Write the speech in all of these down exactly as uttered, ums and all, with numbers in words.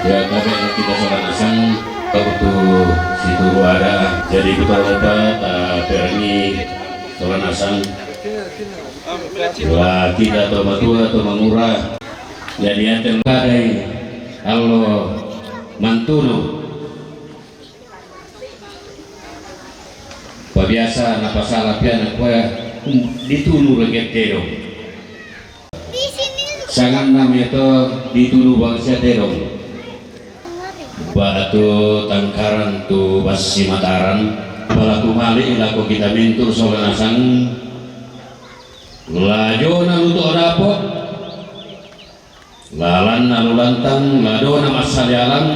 Ya, tapi kita sola nasang, kabutu situru ada. Jadi kita lupa, eh, perangi sola nasang. Lah, kita to matua, to mangura. Jadi, ante kadai, allo mantunu. Pabiasa napasala pia nakua, um, ditunu reke tedong. Sanganna mioto ditunu bangsia tedong. Batu tangkaran tu bassi Mataram, palaku mali lako kita mintu sola nasang, lajona luto dapo. Lalanna lulantang, ladona massalialang,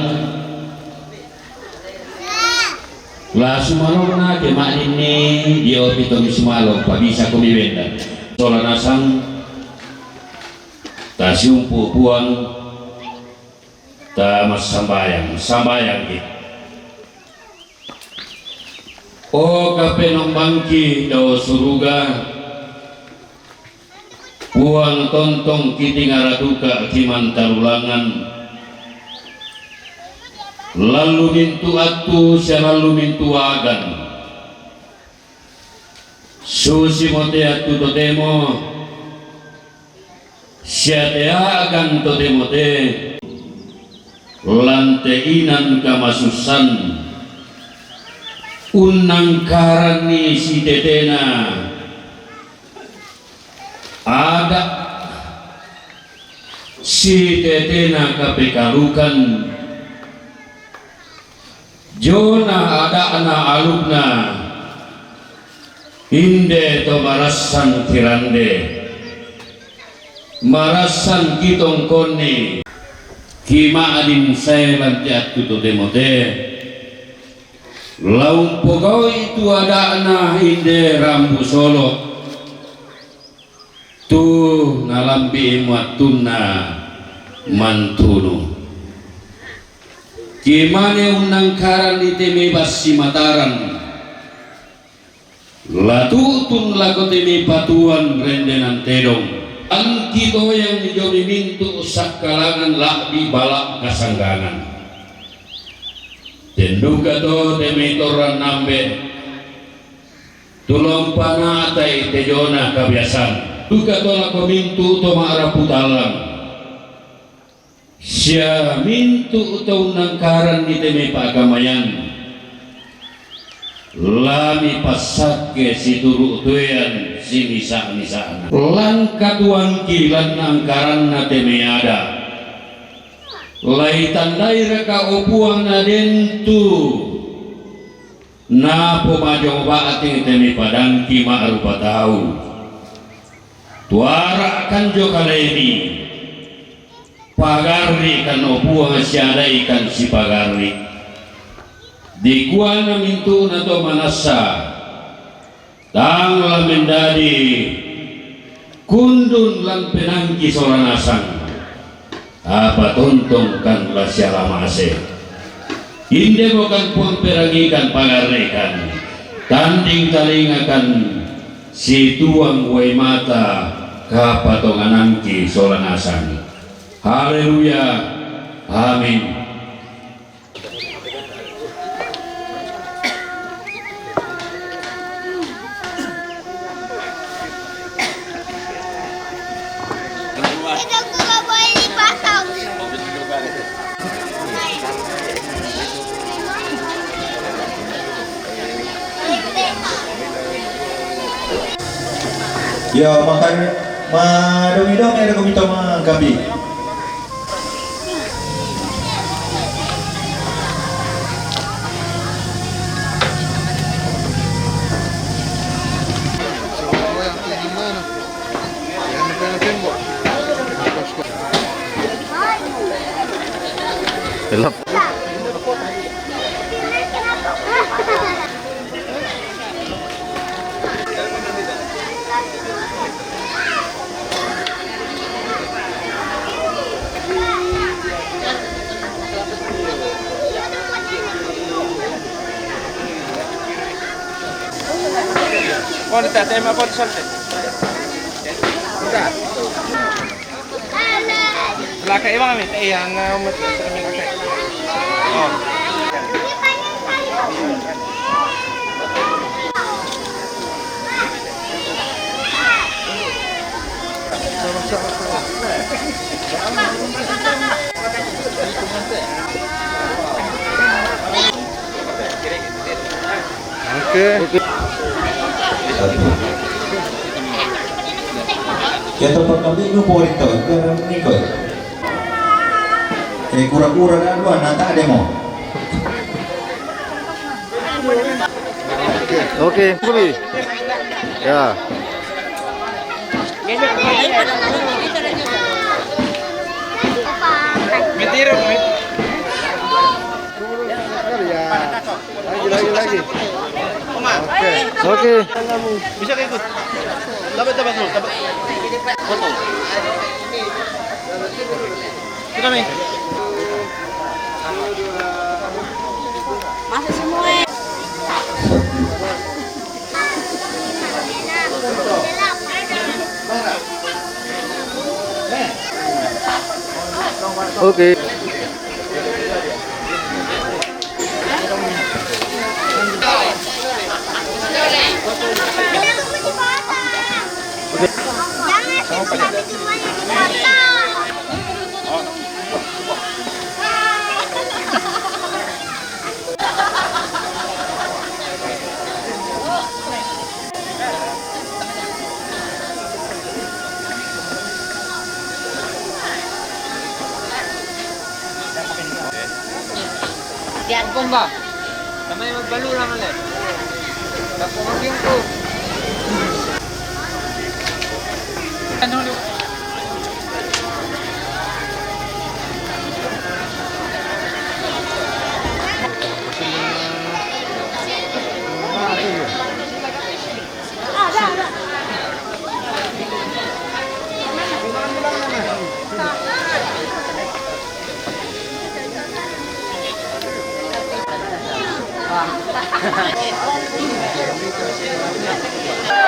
la sumalonna ke ma'dinni, dio pitomi sumalong, pabisa komi benda. Sola nasang, tasiumpu Puang, tamassambayang, sambayangki. O Kapenombangki dao suruga, Puang tontong kitingaratuka kimantalulangan, lallu mintu attu sia lallu mintu agan. Susi mote attu totemo, sia teakan totemo te, lante inan kamasussan, unnangkaranni sitetena ada, sitetena kapekalukan, jona ada'na alukna, inde to marassan kirande, marassan kitongkonni, kima'din sae lante attu totemo te, laumpogau'i tu ada'na inde rambu solo. Tu nalambi'i muattunna mantunu. Kimane unnangkaranni te mai bassi Mataram, latu'tun lako te mai patuan rendenan tedong, angki toyang jomi mintu sakkalangan la'bi bala kasanggangan. Tenduka to te mai torrang nambe, Tulompa natai tejona kabiasang. Duka to lako mintu to ma'rapu tallang. Sia mintu to unnangkaranni te mai pa'kamayan. Lami passakke situru toean simisa-misana. Langkatuangki lannangkaranna te mai ada. Laitandai raka o Puang na dentu. Napomajo ba'ting te mai padangki ma'rupa tau. Tuarakan jo kalemi, pagarrikan o Puang siadaikan sipagarri. Dikuana mintu'na to manassa, tang la mendadi kundun lan penangki sola nasang. Apa tontongkan la sialamase. Indemo kan Puang perangikan pagarrikan, tanding talingakan situang wai mata kapatonganangki sola nasang. Haleluya. Amin. Yo, makan madongi-dongi ada komito mangkapi. Gelap. Ponte, tema ponte salte. Udah. Lakay, Imam, eh, ang, ah, mat-, sa kami lakay. Oh. Oke. Satu. Kita perkambing nu pori tau, ke ni koi. Eh, kura-kura dah dua, nata demo. Oke, Budi. Ya. Lagi, lagi, lagi. Oke. Oke. Bisa ka ikut. Dapat, dapat dulu, dapat. Foto. Kita nih. Masuk semua, eh. Oke. Diagon ba? Kamay magbalu lang ulit. Tapos maging ko. Ano ulit?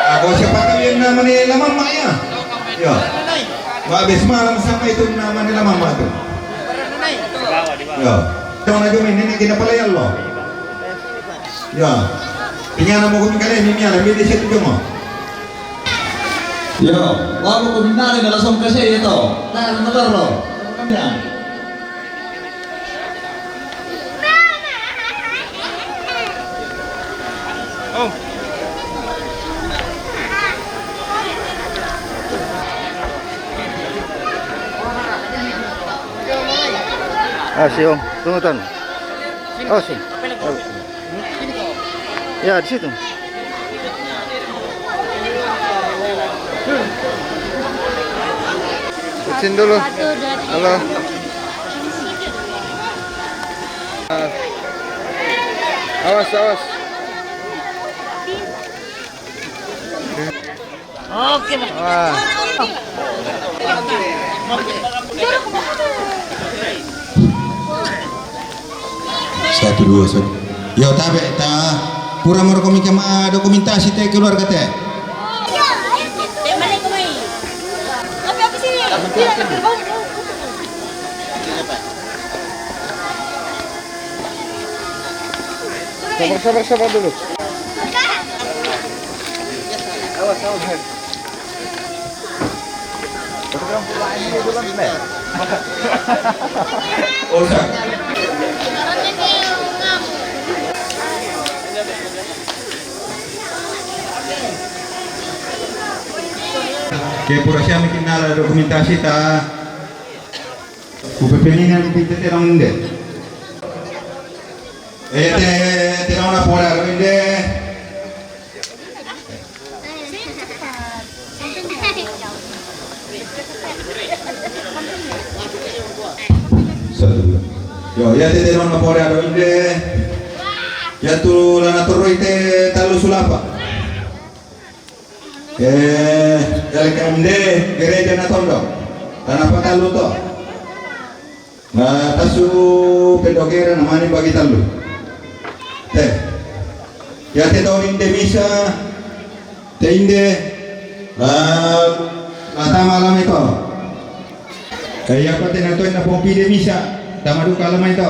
Ako siya pa kami yung naman ni Lamang Maya. Yo. Wabis malam sampai itu naman ni Lamang Maya tu. Yo. Ito na jumin, ini kita pala yan lo. Ya. Tingnan mo kung kaya ni Mia, lebih di situ cuma. Ya, lalu kung nari na lasong kasi ito. Nah, nalaro. Ya. Oh. Ah, siyo. Tungutan. Oh, si. Oh. Ya, di situ. Kecil dulu. Halo. Awas, awas. Oke, Pak. Wah. Satu, dua, satu. Yo, tabe, ta. Kurang mau dokumen-, dokumentasi te keluarga te. Sabar, sabar, sabar dulu. Ke pura siya mi kinala dokumentasi ta. Ku pepeninan pite terang inde. Ete, ete na una pora inde. Satu. Yo, ya te na una pora inde. Ya tu lana toroi te talu sulapa. Eh, L K M D gereja na tondo. Tanah patalu to. Na tasu pendokera na mani bagi talu. Te. Ya te to inde misa. Te inde. La, la tama la meto. Eh, iya pate na to'in na pong pide misa, tama duka la mai to.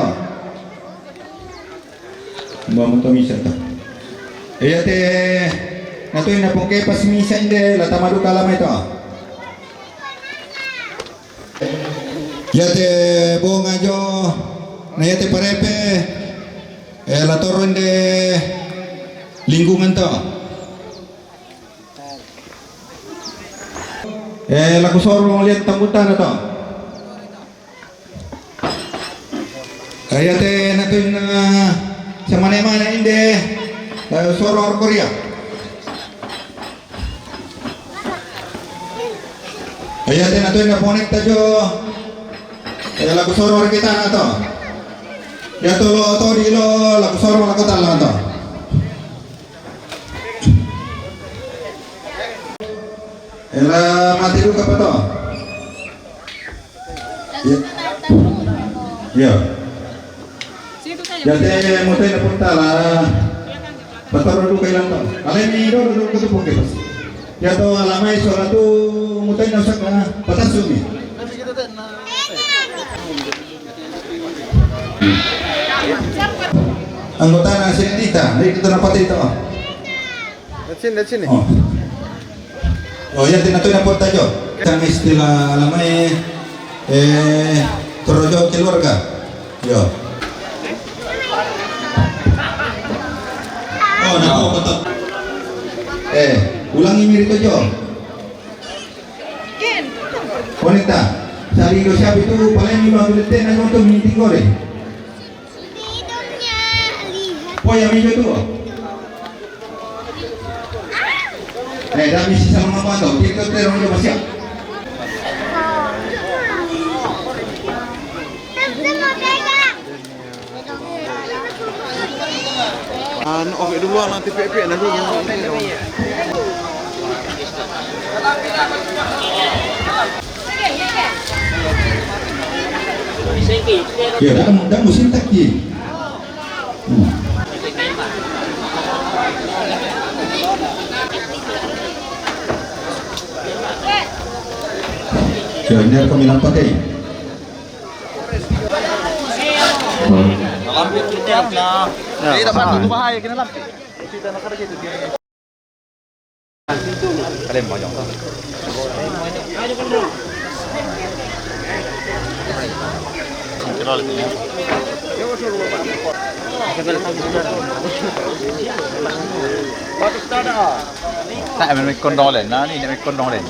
Mbamu to misa to. Eh, iya te na to'in na pong kepas misa inde, la tama duka la mai to. Iya te bonga jo, na iya te parepe, eh, la toro inde lingkungan to. Eh, la kusoro liat tambutana to. Eh, iya te na to'in na samane-mane inde, eh, soro arkoria. Eh, iya te na to'in na ponekta jo, eh, la kusoro arkitana to. Iya to lo to di lo, la kusoro la kota la to. Eh, la mate duka pa to. Iya. Iya. Iya te mo te na punta la. Patoro duka ilang to. Kale mi do do ko tu poke pas. Iya to la mai sora tu mo te na saka patasumi. Anggota na sini dita, dari kita na pate to. That's it, that's it. Oh. Oh, iya te na to'in na porta jo. Sang istilah la mai, eh, toro jo keluarga. Yo. Oh, na po kotak. Eh, ulangi mirip jo. Konekta. Sali do siapa itu paling lima menit na nonton meeting gore. Poya mi jo tu. Eh, dami si sama mama tau. Kita terus jo masih. Anu, oke dulu nanti pepe na dulu. Ya, dan dan musim taki. Hmm. Ya, ini ada kami nampak, eh. Lampir kita na. Jadi dapat itu bahaya kena lampir. Kita nak kerja itu. Kalian banyak tak? Tak, main kondong lain. Nah, ni main kondong lain.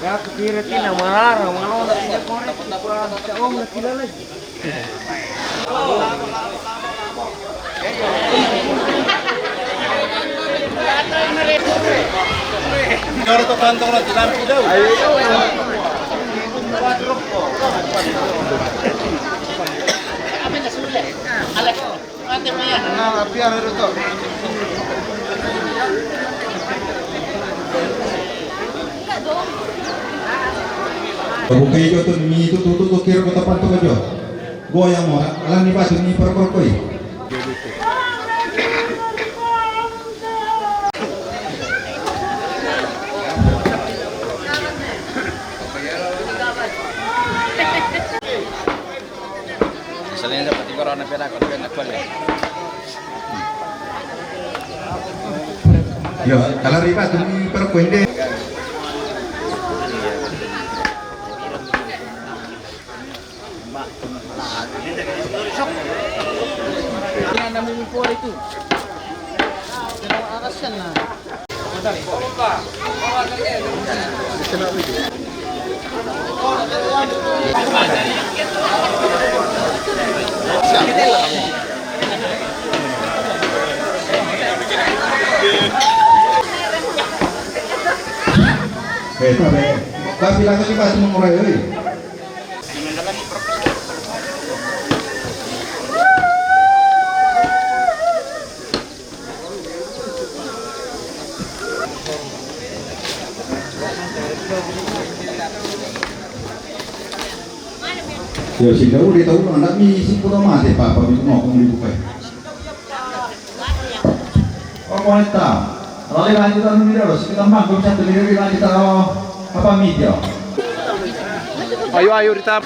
Ya, kira tina marara, marara, tina korek, tina korek, tina om, tina lagi. Kalau tu kantong nanti lampu dah. Nah, api ada tu. Buka ijo tu, mi tu, tu, tu, tu, kira kota pantu kajo. Goyang mo, alam ni batu ni perkor koi. Selain dapat tiga orang nak perak, kau nak kuat. Yo, kalau riba tu ni perkoi inde. Ina namu mupori tu. Kena arasan na. Eh, tabe. Tapi lagi kita semua mulai, oi. Yo, si Daudi tahu ndak mi si pura mate papa mi no kong dibuka. Oh, mau ta. Kalau dia lanjut anu mi dulu, si kita mangkuk satu mi dulu lanjut tahu apa mi dia. Ayo, ayo, Rita.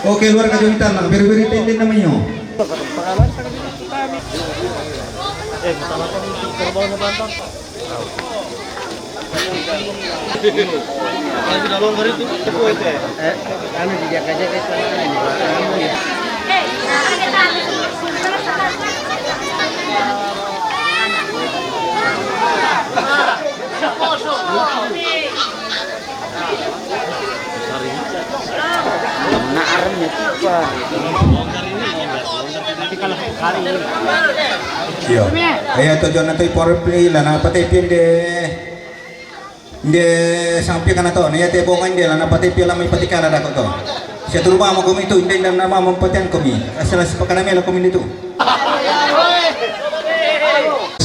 Oke, luar kajuitan lah, beri-beri tendin namanya. Iyo. Iya, tujuan itu ipor pi lana pate pi nde. Nde sampai kana to, na iya te bongan nde lana pate pi lama ipati kana dako to. Sia tu rumah mo kumi tu, nde nda nama mo patian kumi. Asal sepakana mela kumi itu.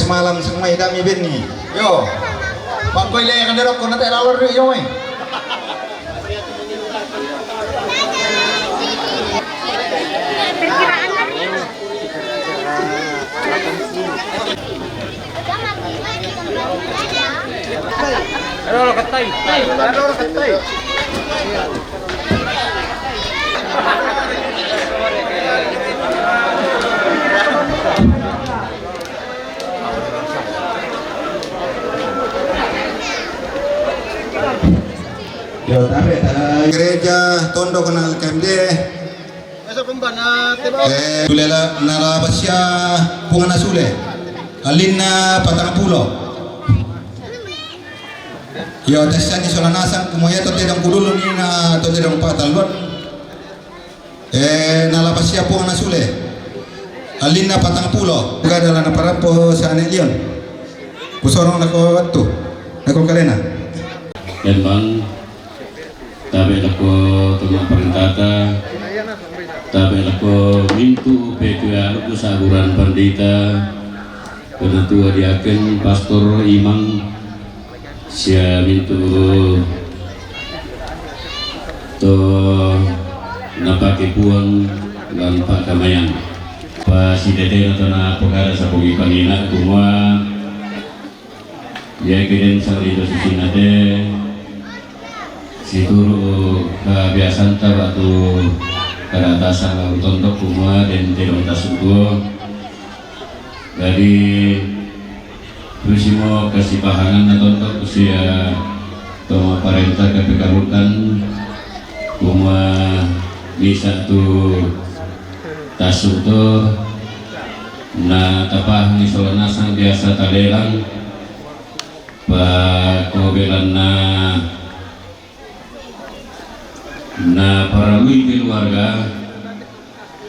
Semalam semua ida mi benni. Yo. Pakoi le yang derok kona te lalor yo, eh. Yo, tabe ta gereja tondok na L K M D. Eh, tulela nala basia punga na sule. Alinna patang pulo. Yo, tessani sola nasang, kumoya to tedong kudulu ni na to tedong patalon. Eh, nala basia punga na sule. Alinna patang pulo. Gada lana parampo sane lion. Kusorong lako tu. Lako kalena. Memang tabe lako tuma parentata, tabe lako mintu petu aluku saburan pandita, penatua diaken, pastor, imam, sia mintu to napake Puang lan pakamayang. Pasitetena to napokada sapogi pangina kumua, Iake den sangalido susinna te, situru kabiasanta batu kadatasan lau tondok kumua den tedong tasungkuo. Jadi, rusimo kasipahanganna tondok sia to parenta kapikalukan kumua misa tu tasungkuo na tapahangi sola nasang biasa talelang. Pakobelanna naparalui keluarga,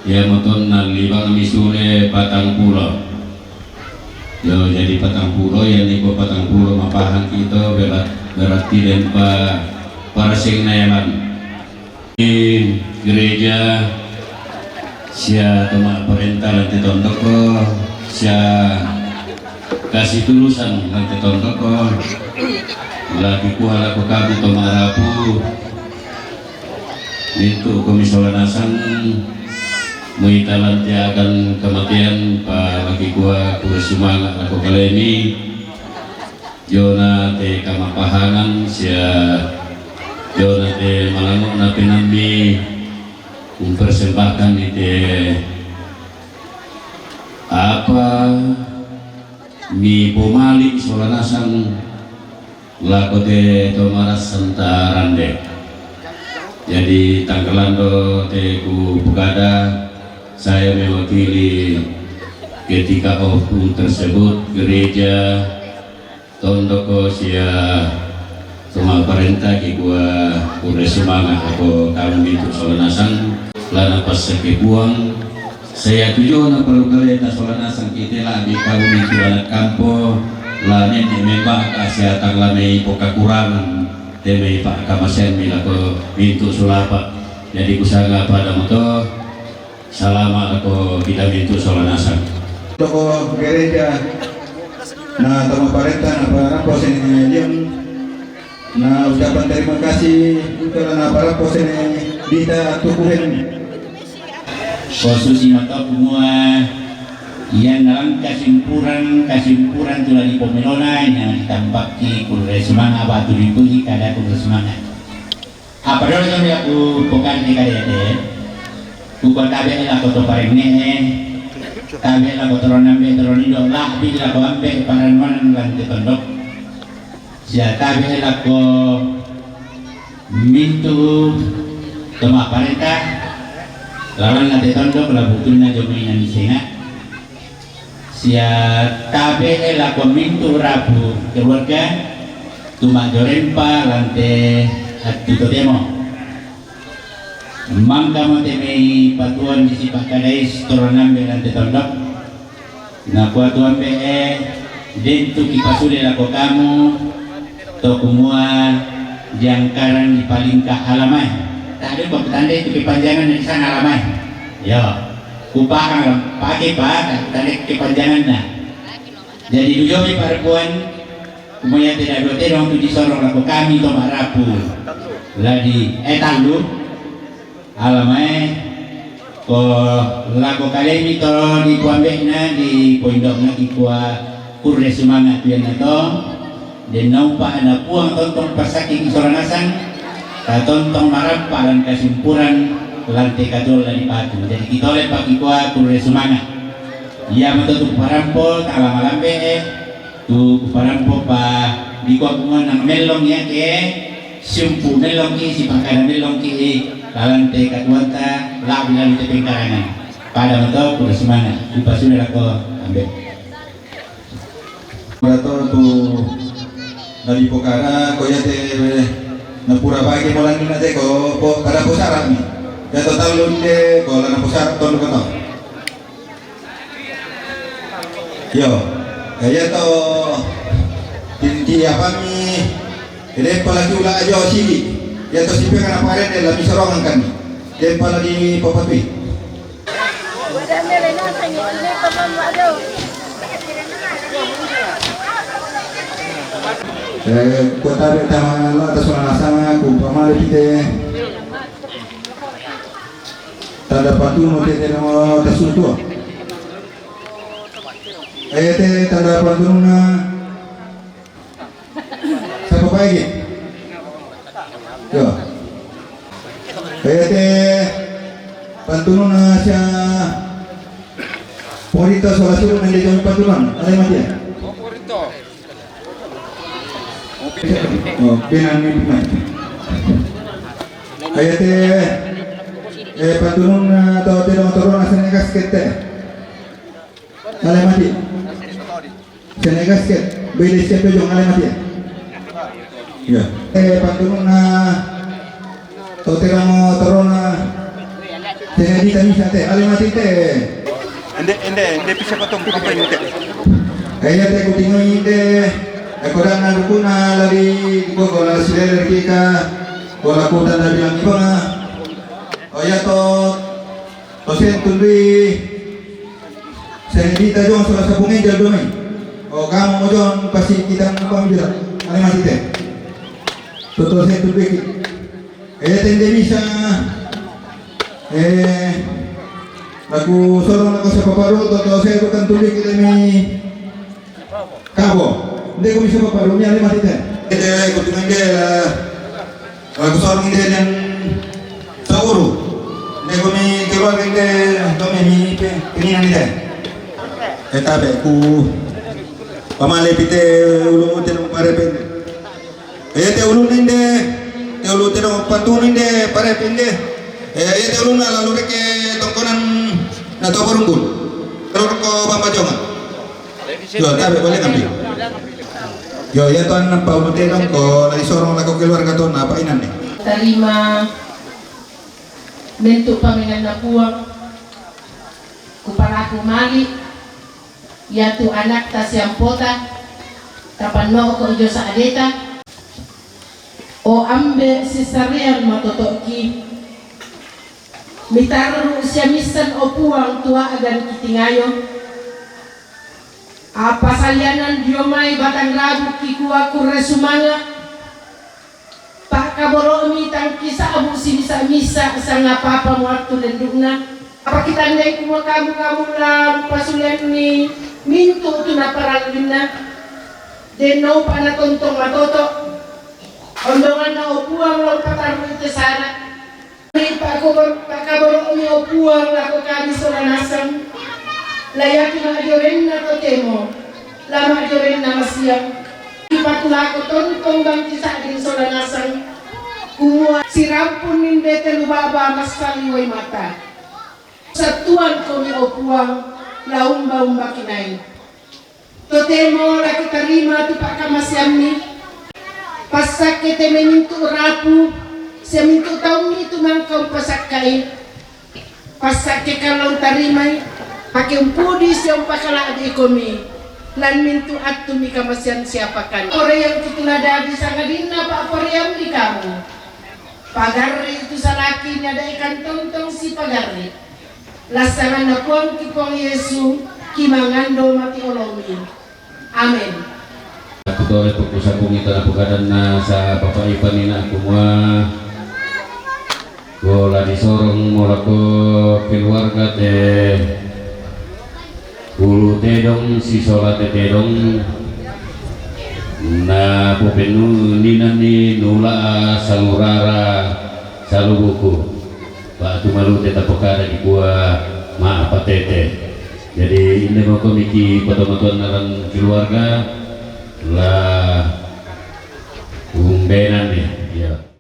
iamoto nallibangi sule patang pulo. Yo, jadi patang pulo, iani ko patang pulo mapahang kito, berat-, berarti den pa paraseng naelan. Gereja sia toma parenta lan te tondoko, sia kasitulusan lan te tondoko, laki kuala ko kami toma rapu, mintu komi sola nasang, muita lan te akan kamatean, pa laki kua kure sumanga lako kalemi, Jona te kamapahangan sia jona te malango'na penammi umpersembahkan ni te apa mi pomali sola nasang lako te to marasanta rande. Jadi tanggalando te ku pukada Saya mewakili ketika oknum tersebut, gereja, tondoko sia toma parenta kikua kurre sumanga' lako kamu mintu' sola nasang, la napassakke Puang, saya tujuana parru kaleta sola nasang ki te la'bi kamu mintu' ana' kampo, la nenne' membaka sia tang la mei pokakurangan te mei pa'kamaseammi lako mintu' sulapa'. Jadi kusanga pada muto, salama' lako kita mintu' sola nasang. Toko gereja, na toma parenta, na parampo sene liang, na ucapan terima kasih, ucapan na parampo sene dita tukuhen. Kosusi mato kumua, ianna lan kasimpuran, kasimpuran tu la dipomelona, inang ditampakki kurre sumanga' batu dipuji kada kurre sumanga'. Apa dolo tu aku pokadi kada te, kukua tabe' lako to parengnge'e, tabe' lako to ronambe, to ronindo, la'bi lako ambe' parannuan lan te tondok. Sia tabe' lako mintu' to ma'parenta lalanna te tondok, la butunna jomai nanisenga'. Sia tabe' lako mintu' rapu keluarga, tu ma'jorempa lan te attu totemo. Mangkamo te mei patuoan disipa'kadai sitoronambe lan te tondok. Nakua tu ambe'e, den tu kipasule lako kamu, to kumua diangkaran dipalingka alamae. Tabe' ko kutandai tu kepanjanganna disanga alamae. Yo, kupahang pake pa, tandai kepanjanganna. Jadi dujomi parbuan, kumua iate da'dua tedong tu disorong lako kami to ma'rapu. La di, eh, tallu. Alamae, ko lako kalemi to dipoambe'na, dipoindo'na, kikua kurre sumanga' tu iannato, den naupa' na Puang tontong passakkeki sola nasang, ta tontong marampa lan kasimpuran lan te katuoan la dipatu. Jadi kitole pa kikua kurre sumanga'. Iamoto tu parampo, tala malambe'e, tu kuparampo pa dikua kumua nang mellong iake, siumpu mellongki, sipa'kada mellongki, lalan te katuoanta, la'bi lalu te pengkarangan. Pada mato, kurre sumanga', kupasule lako ambe'. Pada to tu nadipokara, ko iate napura bage molangi nate ko, po, pada posara'mi. Iate tallu te, ko la naposara' tondok to. Yo, eh, iato ti, ti apammi, eh, leppa laki ula ajo sigi. Iato sipengana parede la misorongangkanni. Leppa la dipapatui. Eh, kota de tama la tasona nasanga ku pamale pite. Tanda pantunu te tena mo tasuntua. Eh, te tanda pantununa. Sapa baige? Yo. Eh, te pantununa sia porita sola suru nende jami pantunan. Ada mati ya? Oh, benang ni pemain. Ayate, eh, pantunun, eh, to te dong torona sene kasket te. Ale mati. Sene kasket. Bede siapa jong ale mati ya. Ya. Eh, pantunun, eh, to te dong torona. Sene dita misa te. Ale mati te. Ende, ende, ende pisa patong kampanye te. Ayate kutingoi te. Eko dana dukuna lagi. Iko kola silele kika. Kola kota dari langibanga. Oya to. Tosen tundui. Sendita jong sola sapung enjal domai. O kamu mo jong pasi kita ngapa mujur. Ale mati te. Toto sen tundui ki. Eh, tende misa. Eh, laku sorong laku sapaparu, toto sen tu kan tundui ki demi. Kabo. Nde ko misa paparu ni ale mati te. Eh, ko tumende la. Aku sorong inde dan sauru. Inde kumi keluarga inde kumi mi pe, penginan inde. Eh, tabe ku pamale pite ulu te dong parepe. Eh, te ulu inde, te ulu te dong patu inde parepe inde. Eh, te ulu na lalu reke tongkonan Na to Borumbun. Terus ko Bambajongan. Yo, tabe balik ambil. Yo, ya tuan nampa ulu tedong ko lagi sorong lako keluarga to na apa inan ni. Tarima mentuk pamengan na Puang, kupalaku mali, yatu anakta siampota, tapanno ko ijo sa'deta. O ambe sisarean matoto'ki, mitarru siamissan o Puang tua'gan kitingayo. Apa salianan dio mai batang rabu kikua kurre sumanga. Pa'kaboro'mi tangkisa'bu simisa-misa sangapa-apa muattu lendu'na. Apa kitandai kumua kamu-kamu la pasuleanni mintu' tu naparalluinna. Denno upa' natontong matoto'. Ondonganna o Puang la upatarru'i te sara. Pa'kabor-, pa'kaboro'mi o Puang lako kami sola nasang. La iatu ma'jorenna totemo, la ma'jorenna masiang. Ipatulako tontong bangki sa'ding sola nasang, kumua sirampun ninde telu baba massali wai mata. Sattuangkomi o Puang, la umba-umba kinai. Totemo la kitarima tu pa'kamaseammi. Passakke te mai mintu' rapu, sia mintu' taummi tu mangka umpasakka'i. Passakke kalla utarimai, pake umpudi sia umpakala'bi'komi, lan mintu' attumi kamasean siapakan. Poreangki tu nadadi sangadinna pa'poreammi kamu. Pagarri' tu salaki niada'ikan tontong sipagarri'. Lassanganna Puangki Puang Yesu, kimangando mati olomi. Amin. Aku tole pukku sapungi tana pukadanna sa papa ipanina kumua. Ko la disorong mo lako keluarga te ulu tedong sisola te tedong. Na popennu ninanni nula salurara salubuku. Pa'tu malu te tapokada dikua ma'patete. Jadi, inde mako miki patomatuan naran keluarga la umbenanni.